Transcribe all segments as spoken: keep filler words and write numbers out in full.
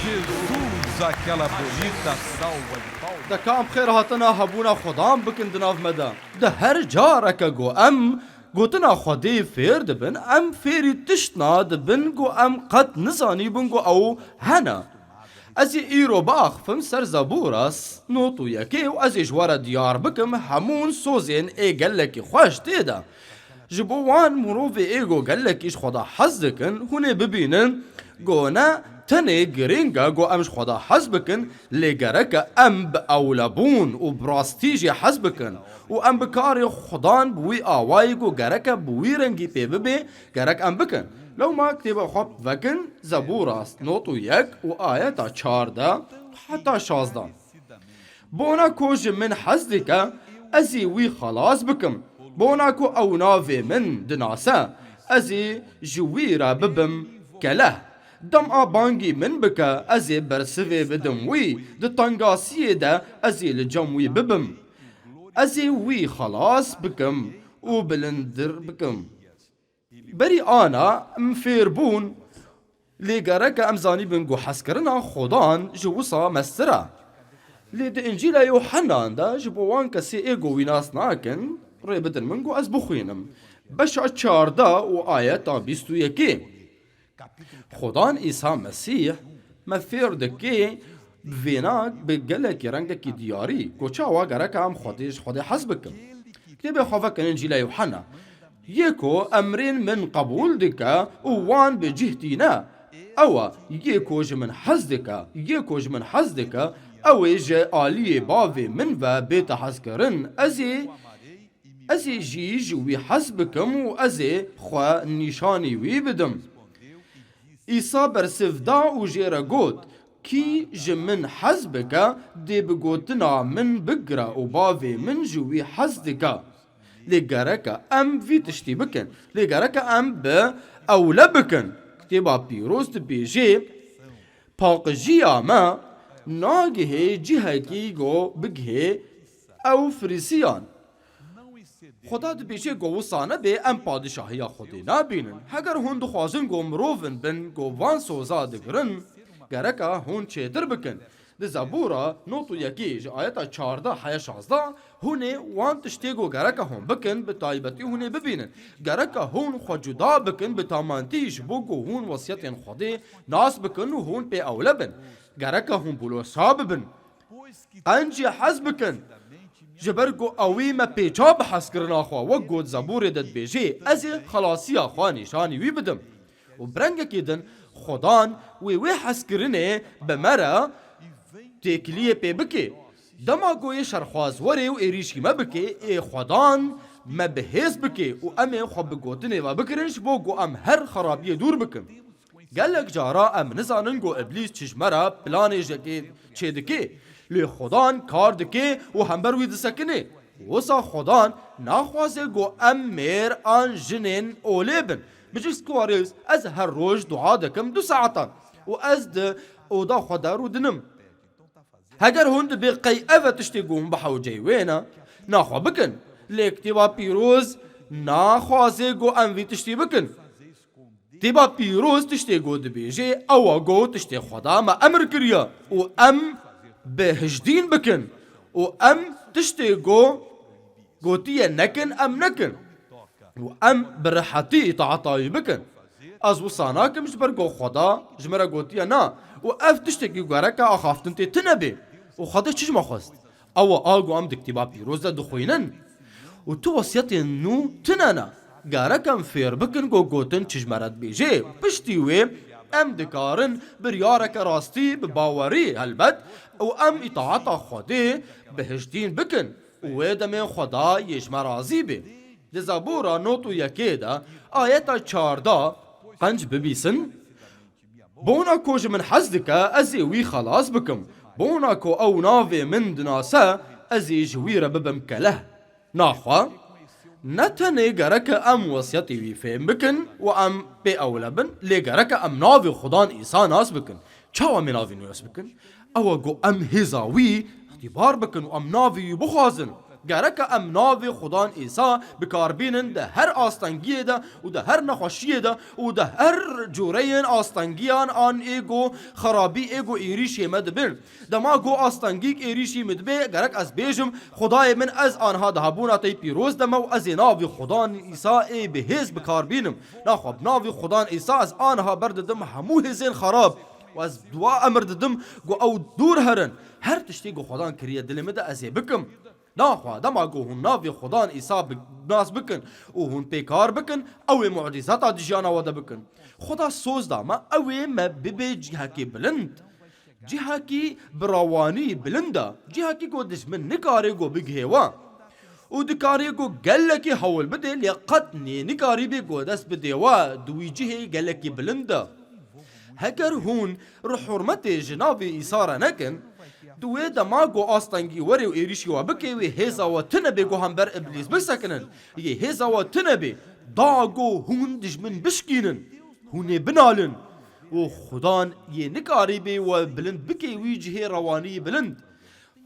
Jesus, aquela bonita salva de palmas. Deka em xêr hatina hebûna Xudan bikin di nav me de. Di her careke ku em gotina Xwedê fêr dibin, em fêrî tiştna dibin ku em qet nizanîbin ku ew hene. Ez ê îro biaxifim ser Zebûra not û yekê û ez ê ji we re diyar bikim hemûn sozên ê gelekî xweş tê de. Ji bo wan mirovê ê ku gelekî ji Xweda hez dikin, hûn ê bibînin ku ne tenê girîng e ku em ji Xweda hez bikin, lê gereke em bi ewlebûn û bi rastî jê hez bikin û em bi karê Xudan bi wî awayî ku gereke bi wî rengî pê bibê, gerek em bikin. Lewma kitêba xwe vekin, Zebûra not û yek û ayeta çardeh heta şazdeh. Bona ku ji min hez dike, ez ê wî xelas bikim. Bona ku ew navê min dinase, ez ê ji wî re bibim keleh. Dema bangî min bike, ez ê bersivê bidim wî, di tengasiyê de ez ê li cem wî bibim. Ez ê wî xelas bikim û bilindir bikim. Berî ana em fêr bûn, lê gereke em zanîbin ku hezkirina Xudan ji wisa mestir e. Lê di Încîla Yûhennan de ji bo wan kesê ê ku wî nas nakin, rê bidin min ku ez bixwînim. Beşa çardeh û ayeta bîst û yekê. Xudan Îsa Mesîh me fêr dike bi vêna bi gelekî rengekî diyarî ku çawa gereke em Xwedê ji Xwedê hez bikin. Kitêbê xwe vekin Încîla Yûhenna. Yê ku emrên min qebûl dike û wan bi cih tîne, ew e, yê ku ji min hez dike, yê ku ji min hez dike, ew ê ji aliyê bavê min ve bête hezkirin. Ez ê, ez ê jî ji wî hez bikim û ez ê xwe nîşanî wî bidim. Îsa bersiv da û jê re got, Kî ji min hez bike, dê bi gotina min bigire û bavê min ji wî hez dike. Lê gereke em vî tiştî bikin. Lê gereke em bi ewle bikin. Kitêba Pîroz dibêje, Paqijiya me nagihê cihekî ku bigihê ew firîsiyan. Xuda dibêje ku wisa nebe, em padişahiya Xwedê nabînin. Heger hûn dixwazin ku mirovin bin ku van soza digirin, gereke hûn çêtir bikin. Di Zebûra not û yekê ji ayeta çardeh heya şazdeh, hûn ê wan tiştê ku gereke hûn bikin, bi taybetî hûn ê bibînin. Gereke hûn xwe cuda bikin bi tamantî ji bo ku hûn wesiyetên Xwedê nas bikin û hûn pê ewle bin. Gereke hûn bûlosa bibin. Qencî hez bikin. Ji ber ku ewî me pêça bi hezkirina xwe, wek got Zebûrê de dibêjê, Ez ê xelasiya xwe nîşanî wî bidim. Û bi rengekî din, Xudan wê wê hezkirinê bi me re têkiliyê pê bike. Dema ku yê şerxwaz were û êrîşî me bike, ê Xudan me bi hêz bike û em ê xwe bi gotinê ve bikirin, ji bo ku em her xerabiyê dûr bikin. Gelek cara em nizanin ku Îblîs çi ji me re planê jekê çêdike, lê Xudan kar dike û hember wî disekine. Wisa Xudan naxwaze ku em mêr an jinên olê bin. Bi cî Squires, ez her roj dua dikim du saetan û ez di oda xwe de rûdinim. Heger hûn dibê qey ev e tiştê ku hûn bi hewceyî wê ne, naxwe bikin. Lê Kitêba Pîroz naxwaze ku em vî tiştî bikin. Kitêba Pîroz tiştê ku dibêje, ew e ku tiştê Xweda me emir kiriye û em bi hijdîn bikin û em tiştê ku gotiye nekin, em nekin. Û em bi rehetî îtaeta wî bikin. Ez wisa nakim ji ber ku Xweda ji me re gotiye na. Û ev tiştekî gereke axaftin tê tune bê. Û Xwedê çi ji me xwest? Ew e a ku em di Kitêba Pîroz de dixwînin. Û tu wesiyetên nû tune ne. Gerek em fêr bikin ku gotin çi ji me re dibêje. Piştî wê em dikarin biryareke rastî bi bawerî helbet û em îtaeta Xwedê bi hijdîn bikin. Û wê demê Xweda yê ji me razî be. Di Zebûra not û yekê de ayeta çardeh qenc bibîsin, Bona ku ji min hez dike, ez ê wî xelas bikim. Bona ku ew navê min dinase, ez ê ji wî re bibim keleh. Naxwe, ne tenê gereke em wesiyetê wî fêm bikin û em pê ewle bin, lê gereke em navê Xudan Îsa nas bikin. Çawa em ê navê wî nas bikin? Ew e ku em hêza wî îxtîbar bikin û em navê wî bixwazin. Gereke em navê Xudan Îsa bi kar bînin di her astengiyê de û di her nexweşiyê de û di her cûreyên astengiyan an ê ku xerabî ê ku êrîşê me dibin. Dema ku astengîk êrîşî min dibe, gerek ez bêjim, Xudayê min, ez anha di hebûna te yî pîroz de me û ez ê navê Xudan Îsa ê bi hêz bi kar bînim. Naxwe bi navê Xudan Îsa ez anha berdidim hemû hêzên xerab û ez dua emir didim ku ew dûr herin. Her tiştê ku Xudan kiriye dilê min de ez ê bikim. Naxwe dema ku hûn navê Xudan Îsa bi-, nas bikin û hûn pê kar bikin, ew ê mucîzata di jiyana we de bikin. Xuda soz da me, ew ê me bibe cihekî bilind. Cihekî bi rewanî bilind e. Cihekî ku dijmin nikare ku bigihê we. Û dikarê ku gelekî hewl bidê, lê qet nê nikarîbê ku dest bidê we, di wî cihê gelekî bilind e. Heger hûn rihurmetê ji navê Îsa re nekin, di wê dema ku astengî were û êrîşî we bike, wê hêza we tune bê ku hember Îblîs bisekinin. Yê hêza we tune bê, da ku hûn dijmin bişkînin. Hûn ê binalin. Û Xudan yê nikarîbê we bilind bike wî cihê rewanî bilind.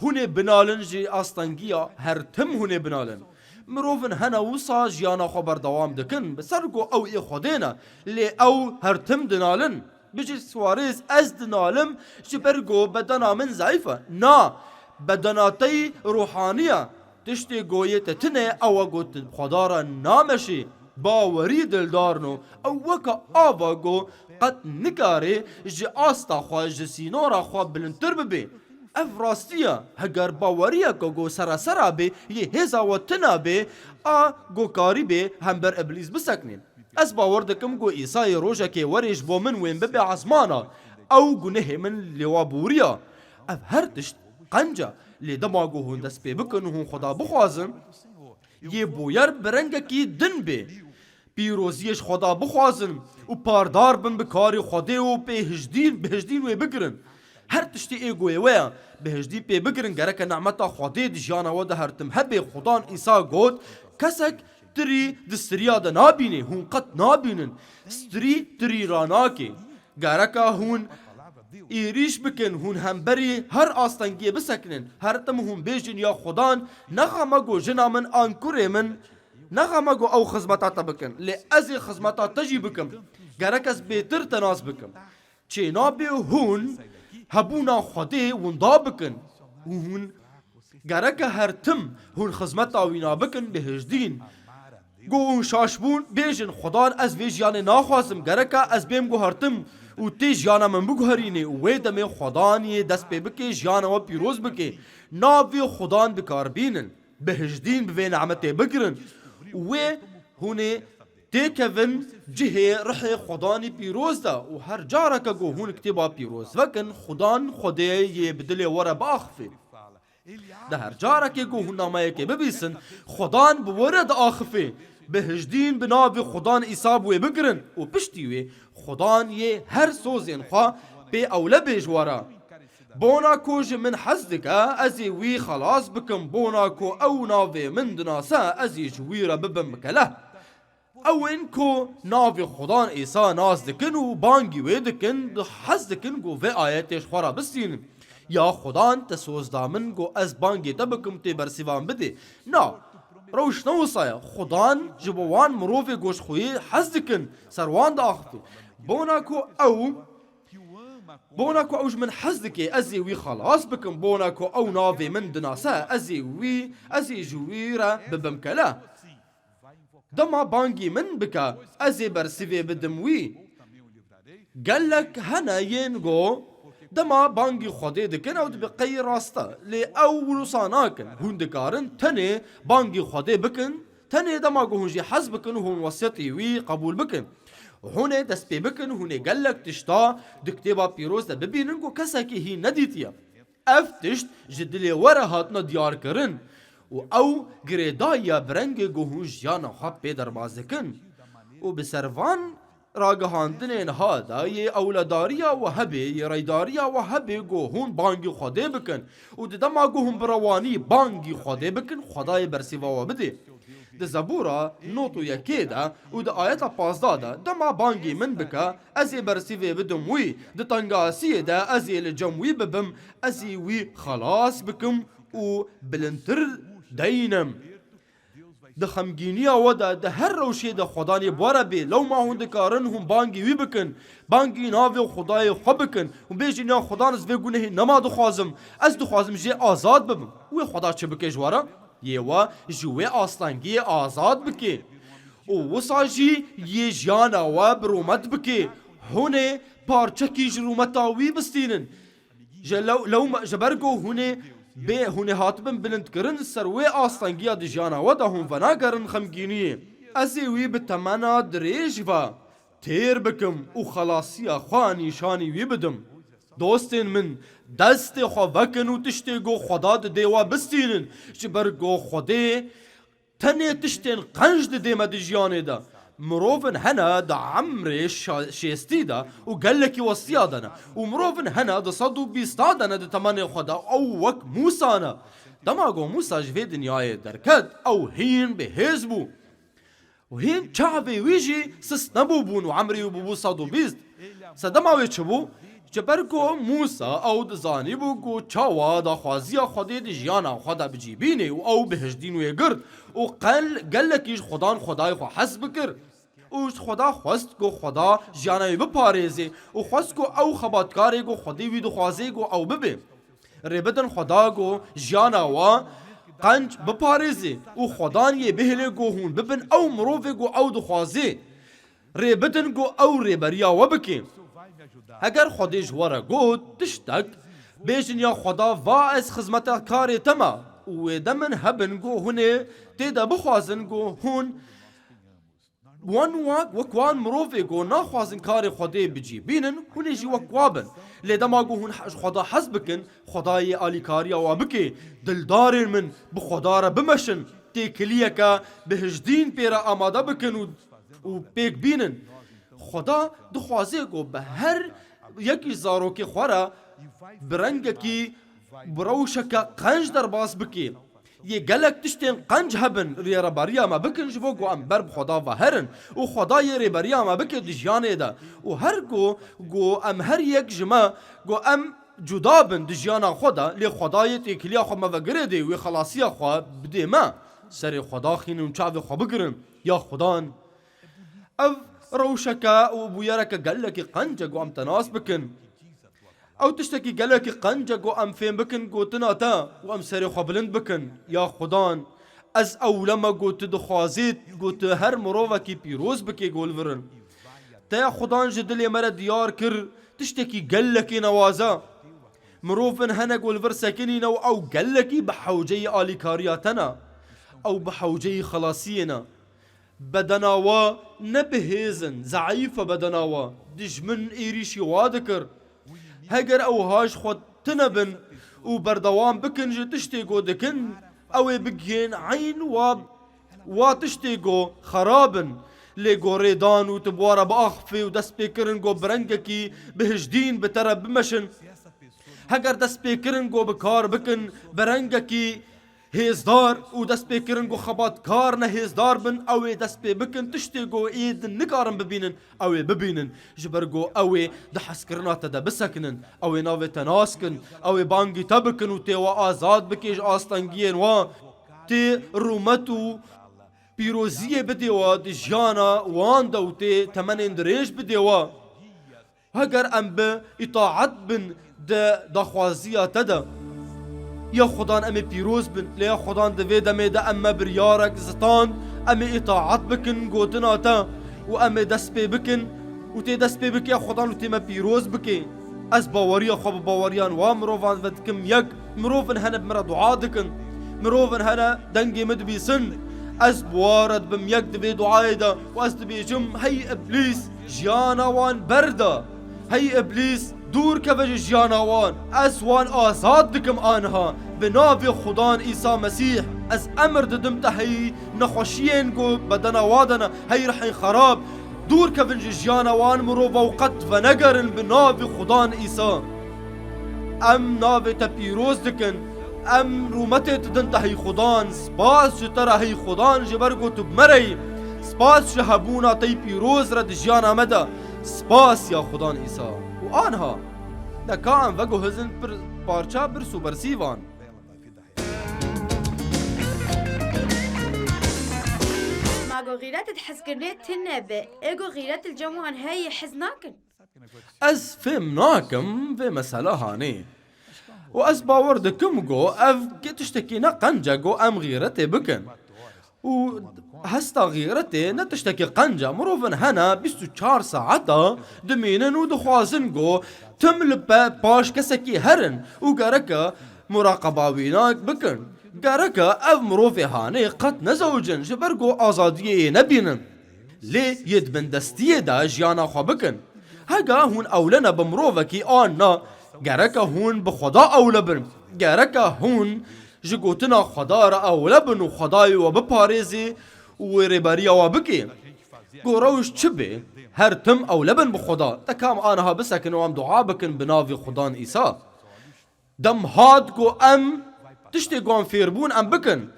Hûn ê binalin ji astengiya her tim hûn ê binalin. Mirovin hene wisa jiyana xwe berdewam dikin, bi ser ku ew ê Xwedê ne, lê ew her tim dinalin. Bijî Suarez, ez dinalim ji ber ku bedena min zeîf e. Na, bedena te yî ruhanî ye. Tiştê ku yê te tune ew e ku tu xwedara nameşî. Bawerî dildarno, ew weke ava ku qet nikare ji asta xwe, ji sînora xwe bilindtir bibe. Ev rastî ye. Heger baweriyeke ku serasera bê, yê hêza we tune bê, a ku karîbê hember Îblîs biseknê. Ez bawer dikim ku Îsayê rojekê werê ji bo min wên bibe ezmana. Ew gunehê min lê wa bûriya. Ev her tişt qenc e. Lê dema ku hûn dest pê bikin, hûn Xweda bixwazin, yê bûyer bi rengekî din bê. Pîroziyê ji Xweda bixwazin û pardar bin bi karê Xwedê û pê hijdîn, bi hijdîn wê bigirin. Her tiştê ê goyê we ye, bi hijdî pê bigirin, gereke nemeta Xwedê di jiyana we de her tim hebe. Xudan Îsa got, kesek tirî di stiriya de nabînê, hûn qet nabînin. Stirî tirî ranake. Gereke hûn êrîş bikin, hûn hemberî her astengiyê bisekinin. Her tim hûn bêjin, ya Xudan, nexeme ku jina min an kurê min, nexeme ku ew xizmeta te bikin, lê ez ê xizmeta te jî bikim. Gerek ez bêtir te nas bikim. Çênabê hûn hebûna Xwedê winda bikin û hûn gereke her tim hûn xizmeta wîna bikin bi hijdîn. Ku hûn şaş bûn, bêjin, Xudan, ez vê jiyanê naxwazim, gereke ez bêm guhertim û tê jiyana min biguherînê û wê demê Xudan yê dest pê bike, jiyana we pîroz bike. Navê Xudan bi kar bînin, bi hijdîn bi vê nemetê bigirin û wê hûn ê têkevin cihê rihê Xudanî pîroz de û her careke ku hûn kitêba pîroz vekin, Xudan Xwedê yê bi dilê we re biaxifê. Di her carekê ku hûn nameyekê bibîsin, Xudan bi we re diaxifê. Bi hijdîn bi navê Xudan Îsa bi wê bigirin û piştî wê Xudan yê her sozên xwe pê ewle bê ji we re. Bona ku ji min hez dike, ez ê wî xelas bikim. Bona ku ew navê min dinase, ez ê ji wî re bibim keleh. Ew ên ku navê Xudan Îsa nas dikin û bangî wê dikin, di hez dikin ku vê ayetê ji xwe re bistînin. Ya Xudan, te soz da min ku ez bangê te bikim, tê bersîvan bidê. Na, rewş ne wisa ye. Xudan ji bo wan mirovê ku ji xweyê hez dikin, ser wan diaxifê. Bona ku ew, bona ku ew ji min hez dike, ez ê wî xelas bikim. Bona ku ew navê min dinase, ez ê wî, ez ê ji wî re bibim kele. Dema bangî min bike, ez ê bersivê bidim wî. Gelek hene yên go, dema bangî Xwedê dikin, ew dibe qey rast e. Lê ew wisa nakin. Hûn dikarin tenê bangî Xwedê bikin, tenê dema ku hûn jî hez bikin û hûn wesiyetê wî qebûl bikin. Hûn ê dest pê bikin, hûn ê gelek tişta di Kitêba Pîroz de bibînin ku kesekî hîn nedîtiye. Ev tişt ji dilê we re hatine diyarkirin û ew girêdayî ye bi rengê ku hûn jiyana xwe pê derbas dikin. Û bi ser van ragihandinên ha de yê ewledariya we hebe, yê reydariya we hebe ku hûn bangî Xwedê bikin û di dema ku hûn bi rewanî bangî Xwedê bikin, Xwedayê bersîva we bidê. Di Zebûra nod û yekê de û di ayeta pazdeh de, dema bangî min bike, ez ê bersîvê bidim wî, di tengasiyê de ez ê li cem wî bibim, ez ê wî xelas bikim û bilindtir Deynim. Di xemgîniya we de, di her rewşê de Xwedanê bi we re bê. Lewma hûn dikarin hûn bangî wî bikin. Bangî navê Xwedayê xwe bikin. Hûn bêjin ya Xwedan ez vê gunehê nema dixwazim. Ez dixwazim jê azad bibim. Wê Xweda çi bike ji we re? Yê we ji wê astengiyê azad bike. Û wisa jî yê jiyana we bi rûmet bike. Hûn ê parçekî ji rûmeta wî bistînin. Ji lew, lewma, ji ber ku hûn ê bê, hûn ê hatibin bilindkirin ser wê astengiya di jiyana we de hûn venagerin xemgîniyê. Ez ê wî bi temena dirêj ve têr bikim û xelasiya xwe nîşanî wî bidim. Dostên min, destê xwe vekin û tiştê ku Xweda didê we bistînin, ji ber ku Xwedê tenê tiştên qenc didê me di jiyanê de. Mirovin hene di emrê şa-, şêstî de û gelekî westiya de ne. Û mirovin hene di sed û bîsta de ne di temenê xwe de, ew wek Mûsa ne. Dema ku Mûsa ji vê dinyayê derket, ew hîn bêhêz bû. Û hîn çavê wî jî sist nebûbûn û emrê wî bûbû sed û bîst. Sedema wê çi bû? Ji ber ku Mûsa ew dizanîbû ku çawa daxwaziya Xwedê di jiyana xwe de bi cî bînê û ew bi hijdîn wê girt û qel gelekî ji Xwedan Xwedayê xwe hes bikir û ji Xweda xwest ku Xweda jiyana wê biparêzê û xwest ku ew xebatkarê ku Xwedê wî dixwazê ku ew bibe. Rê bidin Xweda ku jiyana we qenc biparêzê û Xwedan yê bihêle ku hûn bibin ew mirovê ku ew dixwazê. Rê bidin ku ew rêberiya we bike. Heger Xwedê ji we re got tiştek, bêjin ya Xweda va ez xizmetekarê te me û wê de min hebin ku hûn ê tê de bixwazin ku hûn wan wek, wek wan mirovê ku naxwazin karê Xwedê bi cî bînin, hûn ê jî wek wa bin. Lê dema ku hûn he-, ji Xweda hez bikin, Xweda yê alîkariya wa bike. Dildarên min, bi Xweda re bimeşin. Têkiliyeke bi hijdîn pê re amade bikin û, û pêk bînin. Xweda dixwaze ku bi her yekî zarokê xwe re bi rengekî, bi rewşeke qenc derbas bike. Yê gelek tiştên qenc hebin, rêreberiya me bikin ji bo ku em ber bi Xweda ve herin û Xweda yê rêberiya me bike di jiyanê de. Û her ku, ku em her yek ji me, ku em cuda bin di jiyana xwe de, lê Xweda yê têkiliya xwe me ve girêdê wê xelasiya xwe bidê me. Serê Xweda xînin û çavê xwe bigirin. Ya Xudan, ev rewşeke û bûyereke gelekî qenc e ku em te nas bikin. Ew tiştekî gelekî qenc e ku em fêm bikin gotina te û em serê xwe bilind bikin. Ya Xudan, ez ewle me ku tu dixwazî ku tu her mirovekî pîroz bikê ku li vir in. Te ya Xudan ji dilê me re diyar kir tiştekî gelekî newaze. Mirovin hene ku li vir sekinîne û ew gelekî bi hewceyî alîkariya te ne. Ew bi hewceyî xelasiyê ne. Bedena wa ne bi hêz in, zeîf e bedena wa. Dijmin êrîşî wa dikir. Heger ew ha ji xwe tune bin û berdewam bikin ji tiştê ku dikin, ew ê bigihên eyn wa, wa tiştê ku xerab in. Lê ku rêdan û tu bi wa re biaxifî û destpêkirin ku bi rengekî bi hijdîn bi te re bimeşin. Heger destpêkirin ku bi kar bikin bi rengekî hêzdar û destpêkirin ku xebatkar ne hêzdar bin, ew ê dest pê bikin, tiştê ku êdî nikarin bibînin, ew ê bibînin. Ji ber ku ew ê di hezkirina te de bisekinin, ew ê navê te nas kin, ew ê bangî te bikin û tê we azad bikê ji astengiyên wan. Tê rûmet û pîroziyê bidê we di jiyana wan de û tê temenên dirêj bidê we. Heger em bi îtaet bin di daxwaziya te de, ya Xudan em ê pîroz bin, lê ya Xudan di vê demê de em me biryarek zitan, em ê îtaet bikin gotina te û em ê dest pê bikin û tê dest pê bike ya Xudan û tê me pîroz bike. Ez baweriya xwe bi baweriyan wan mirovan ve dikim yek. Mirovin hene bi min re dua dikin. Mirovin hene dengê min dibîsin. Ez bi wan re dibim yek di vê duayê de û ez dibêjim, hey Îblîs, jiyana wan berde. Hey Îblîs, dûr keve ji jiyana wan. Ez wan azad dikim aniha. Bi navê Xudan Îsa Mesîh, ez emir didim te hey nexweşiyên ku bedena wa de ne, hey rihên xerab. Dûr kevin ji jiyana wan mirova û qet venegerin bi navê Xudan Îsa. Em navê te pîroz dikin. Em rûmetê didin te hey Xudan. Spas ji te re hey Xudan ji ber ku tu bi me re yî. Spas ji hebûna te yî pîroz re di jiyana me de. Spas ya Xudan Îsa. Û anha, de ka em veguhizin pir parça birs û bersîvan. Ku xîret di hezkirinê tune be, ê ku xîret li cem wan heye hez nakin. Ez fêm nakim vê mesela hanê. Û ez bawer dikim ku ev tiştekî ne qenc e ku em xîretê bikin. Û hesta xîretê ne tiştekî qenc e. Mirovin hene bîst û çar saeta dimînin û dixwazin ku tim li pe paş kesekî herin û gereke muraqeba wîna bikin. Gereke ev mirovê hanê qet nezewicin, ji ber ku azadiyê yê nebînin. Lê yê di bindestiyê de jiyana xwe bikin. Hega hûn ewle ne bi mirovekî an na, gereke hûn bi Xweda ewle bin. Gereke hûn ji gotina Xweda re ewle bin û Xwedayê we biparêzê û wê rêberiya we bikê. Ku rewş çi bê, her tim ewle bin bi Xweda. Te kam aniha bisekin û em dua bikin bi navê Xwedan Îsa. Dem hat ku em tiştê ku em fêr bûn em bikin.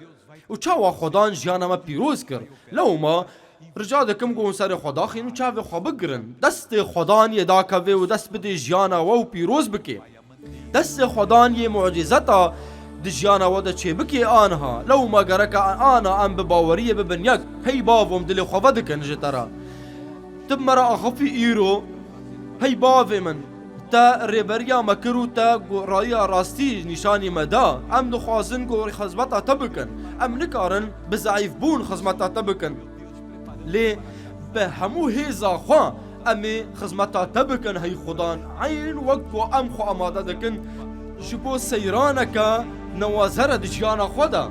Û çawa Xwedan jiyana me pîroz kir. Lewma rica dikim ku hûn serê xwe daxîn û çavê xwe bigirin. Destê Xwedan yê dakevê û dest bidê jiyana we û pîroz bikê. Destê Xwedan yê mucîzeta di jiyana we de çêbikê aniha. Lewma gereke ana em bi baweriyê bibin yek. Hey bavo, em dilê xwe vedikin ji te re. Tu bi me re axifî îro. Hey bavê min, te rêberiya me kir û te go-, raya rastî nîşanî me da. Em dixwazin ku xizmeta te bikin. Em nikarin bi zeîfbûn xizmeta te bikin. Lê bi hemû hêza xwe em ê xizmeta te bikin hey Xudan. Eyn wek ku em xwe amade dikin ji bo seyraneke newazere di jiyana xwe de.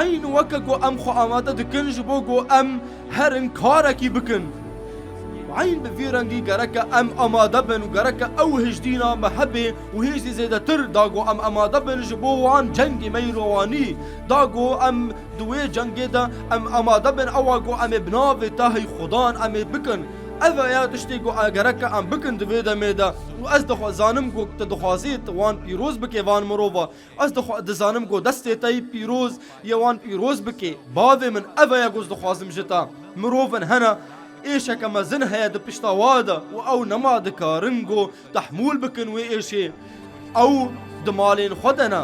Eyn weke ku em xwe amade dikin ji bo ku em herin karekî bikin. Eyn bi vî rengî gereke em amade bin û gereke ew hişdîna me hebe û hêjî zêdetir da ku em amade bin ji bo wan cengê me yî rowanî. Da ku em di wê cengê de em amade bin, ewa ku em ê bi navê te hey Xudan em ê bikin. Ev e ya tiştê ku e gereke em bikin di vê demê de. Û ez dixwe-, zanim ku tu dixwazî tu wan pîroz bikê van mirova. Ez dixwe-, dizanim ku destê te yî pîroz yê wan pîroz bikê. Bavê min, ev e ya ku ez dixwazim ji te. Mirovin hene êşeke mezin heye di pişta wa de û ew nema dikarin ku tehmûl bikin wê êşê. Ew di malên xwe de ne.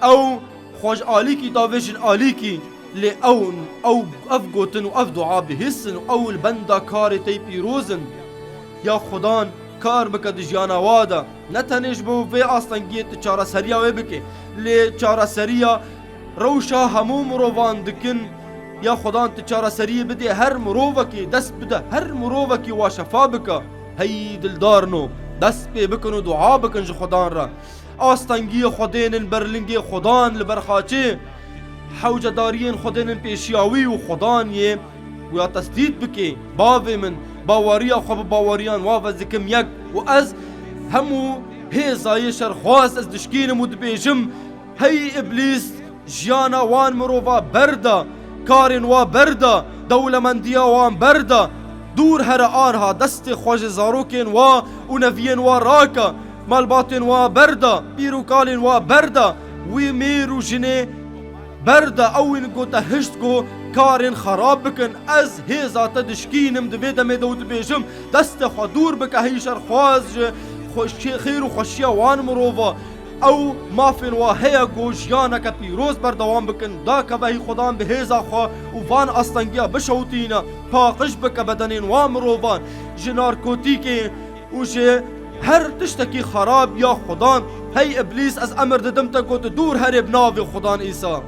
Ew xwe ji alîkî davêjin alîkî. Lê ew, ew, ev gotin û ev dua bihîstin û ew li benda karê te yî pîroz in. Ya Xudan kar bike di jiyana wa de. Ne tenê ji bo vê astengiyê tu çareseriya wê bikê, lê çareseriya rewşa hemû mirovan dikin. Ya Xudan tu çareseriyê bidê her mirovekî, dest bide her mirovekî wa şefa bike. Hey dildarno, dest pê bikin û dua bikin ji Xudan re. Astengiyê xwe dênin ber lingê Xudan li ber xaçê. Hewcedariyên xwe dênin pêşiya wî û Xudan yê Ku ya tesdît bikê, bavê min, baweriya xwe bi baweriyan wa ve dikim yek û ez hemû hêzayê şerxwaz ez dişkînim û dibêjim, hey Îblîs, jiyana wan mirova berda, karên wa berda, dewlemendiya wan berda, dûr here anha destê xwe ji zarokên wa û neviyên wa rake, malbatên wa berda, pîr û kalên wa berda, wî mêr û jinê Berda ew in ku te hişt ku karên xerab bikin, ez hêza te dişkînim di vê demê de û dibêjim, destê xwe dûr bike hey şerxwaz ji xweşiyê, xêr û xweşiya wan mirova. Ew mafên wa heye ku jiyaneke pîroz berdewam bikin, dakeve hey Xudan bi hêza xwe û van astengiya bişewtîne, paqij bike bedenên wan mirovan ji narkotîkê û ji her tiştekî xerab ya Xudan. Hey Îblîs, ez emir didim te ku tu dûr herê bi navê Xudan Îsa.